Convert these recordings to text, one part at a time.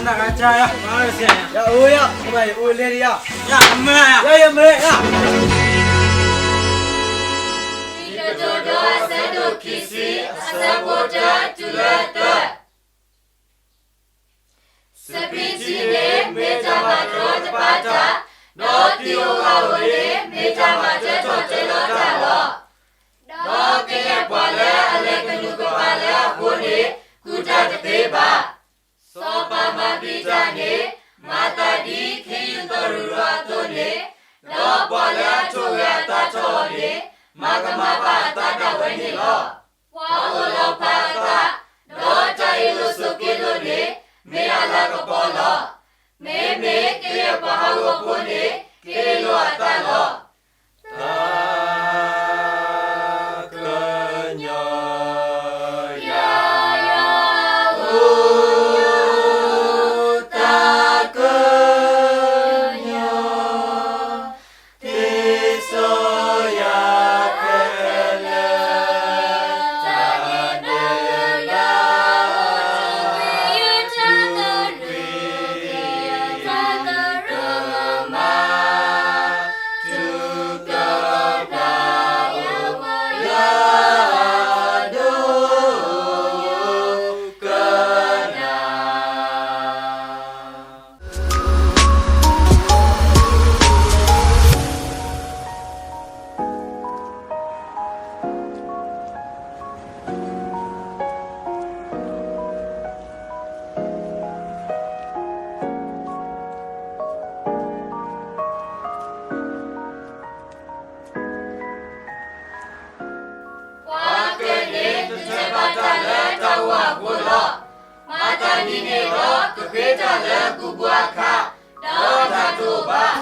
တၢ်ဂၤကါယၤ, ယအိၣ်ယၤ, ယအိၣ်လဲၣ်ယၤ, ယမ့ၢ်ယၤ, ယမ့ၢ်ယၤ. လံာ်ကတိၤဒိအဆၢဒိၣ်ခံဆံ အဆၢဖိတၢတုၤလၢသၢ. စပံးထံန့ၣ်မ့ၢ်တၢ်မၤတရီတပါတၢ်, ဒီးသံးဧိၤဂၤဧိၤန့ၣ် မ့ၢ်တၢ်မၤတၢထီၣ်တၢလီၤတၢ်လီၤ. ဒီးကယဲၢ်ပှၤလၢအလဲၤကလူးကပၤလၢအဃိန့ၣ် ကူၣ်တၢ်တသ့ဘၣ်. စီၤပၤမၤဘံၣ်တၢ်န့ၣ် မၤသးဒ်ခ့ယုၢ်သီၣ်ရူၤရူၤအသိးန့ၣ်, ဒီးပှၤလၢအထိၣ်ဂဲၤအသးထီၣ်အီၤန့ၣ် မၤကမၣ်ဘၣ်အသးဒၣ်ဝဲန့ၣ်လီၤ. ပှၤအိၣ်လီၤဖးအသး, ဒီးတၢ်အ့ၣ်လိာ်ဆိးက့လိာ်န့ၣ် မ့ၢ်အလၤကပီၤလီၤ. မ့မ့ၢ်ကယဲၢ်ပှၤဟးဂီၤဖိန့ၣ် ကအ့ၣ်လိာ်အသးလီၤ. တၢ်ကညီၤ ယၤယၤ အိၣ် တၢ်ကညီၤ သ့စီယၤခဲလၢာ် တၢ်ဒုးလၢ တၢ်ကရၢကရိမၤ တုၤကဖျါအိၣ်လၢအဒိၣ်ကနၣ်. ပှၤကၢၣ်န့ၣ် တတဲဘၣ်တၢ်လၢတၢ်အိၣ်အဃိလီၤ. မၤသးဒ်န့ၣ်ဒီး ကဃ့တၢ်လၢကူးဘိအခါ, ဒီးတၢ်တအိၣ်ဘၣ်.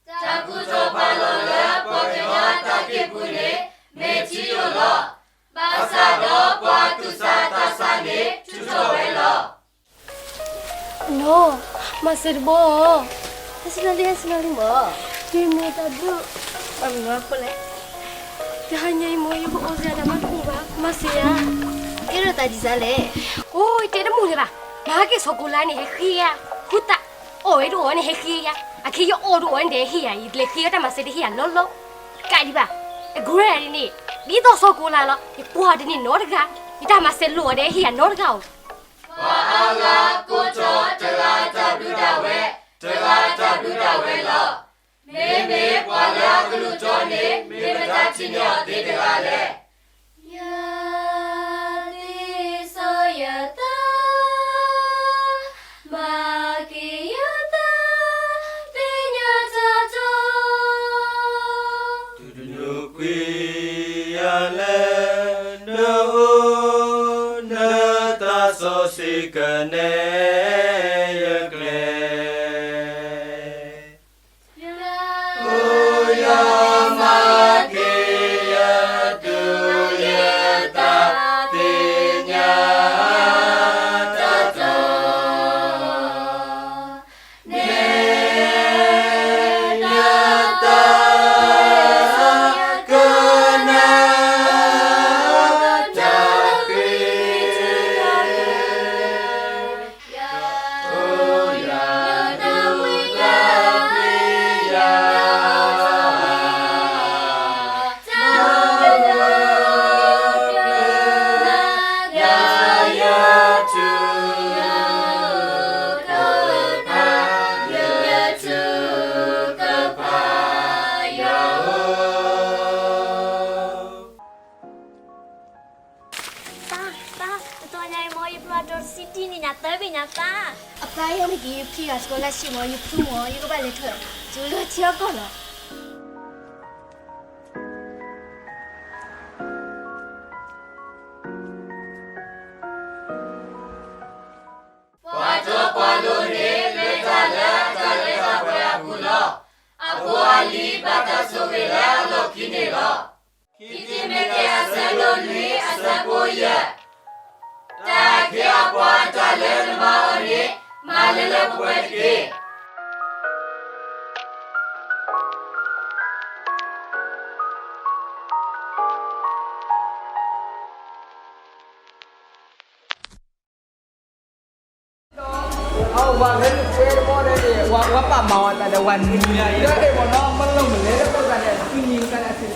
တၢ်ကူၣ်ထီၣ်ပာ်လီၤလၢပှၤကညီအတၢ်က့ၢ်ပူၤန့ၣ် မ့ၢ်ထံယိာ်လီၤ. ဘၣ်ဆၣ်ဒီးပှၤသူၣ်စၢ်သးစၢ်န့ၣ် ထုးထီၣ်ဝဲလီၤ. နီၢ်, မၤစၢၤတဘီဧါ. ဟဲဆ့ၣ်နီၤလံ ဟဲဆ့ၣ်နီၤလံမၢ်. မ့ၢ်မ့ၢ်တၢ်ဘျုး, အမ့ၢ်မၤဖိလဲၣ်. တဟါညါအံၤမၢ် ယကအိၣ်စ့ၢ်တၢ်မၤတပူၤဘၣ်, မၤစၢၤယၤ. ကဲထီၣ်သးဒ်စါလဲၣ်. အိၣ် တဲတမုာ်န့ၣ်ဘၣ်, မၤဟဲက့ၤဆီကိးလါန့ၣ် ဟဲဃ့ယၤ, ဃုသး, အီၣ်ဝဲတအိၣ်ဝဲန့ၣ် ဟဲဃ့ယၤ, အခဲယအီၣ်တအိၣ်ဝဲန့ၣ် တဟဲဟ့ၣ်ယၤအံၤ, လဲၤဃ့အီၣ်တၢ်မၤစၢၤတဟ့ၣ်ယၤလီၤလီၤ. ကးဒံးဘၣ်, အကရၢၢ်ဒ်န့ၣ်, ဒ်သိးဆီကိးလါလီၤ, ယကွၢ်တန့ၢ်နီတဂၤ, ယတၢ်မၤစၢၤလိၣ်အီၤဒီးဟ့ၣ်ယၤနီတဂၤဧိၤ. ပှၤအါဂၤကိးထီၣ် တဂၤတၢ်ဘျုးဒၣ်ဝဲ, တဂၤတၢ်ဘျုးဒၣ်ဝဲလီၤ. မ့မ့ၢ်ပှၤလၢအကလုၢ်တီန့ၣ် မ့ၢ်မတၤထံၣ်န့ၢ်အီၤသ့တဂၤလဲၣ်. ယသ့စီယသး, မၤက့ၤယသး, သ့ၣ်ညါတၢ်တီ တနုၤကွံာ်ယၤလၢ နအိၣ်နသးစီဆှံကနဲၣ်ယကျဲ. အိၣ်ယမၤက့ၤယသူၣ်ယသး သ့ၣ်ညါတၢ်တီ နဲၣ်ယသး ကနၣ်တၢ်ဃ့ တၢ်, တၢ်, တတီၤညါအံၤမၢ် ယဖျိအဒိတဆံတံၢ်န့ၣ် ညၣ်သၢဘ့ၣ်ညါတၢ်. အပၢ်ယဲန့ၣ်က့ၤ ယဖံဂၤ scholarship မၢ် ယဖျိမၢ် ယကဘၣ်လဲၤထၢၣ် ယလီၤထံအီၣ်ကီၢ်လီၤ. ပှၤတီပှၤလိၤန့ၣ် လဲၤတၢ်လၢအတၢ်လၢတၢ်ပှဲၤအပူၤလီၤ. အဖိအလံၤဘၣ်တၢ်ဆိၣ်ဂ့ၤလၢအလီၢ် ဒ်န့ၣ်လီၤ. ခံတံၤမသ့း အဆၢဒိၣ်လွံၢ် အဆၢဖိယဲၢ်, တၢ်အခ့အပှၤတၢ်လၢနမၤအီၤန့ၣ် မၤလၢလၢပှဲၤပှဲၤတက့ၢ်. အဝဲဖဲန့ၣ် ပှဲၤတဘီန့ၣ် ဝဲပာ်မၤဝဲတၢ်ဒီးဝဲနံၤလၢအံၤမ့ၢ်နီၤ မ့ၢ်လၢမနုၤလဲၣ် လၢပသးန့ၣ် အနံၤကန့ၣ်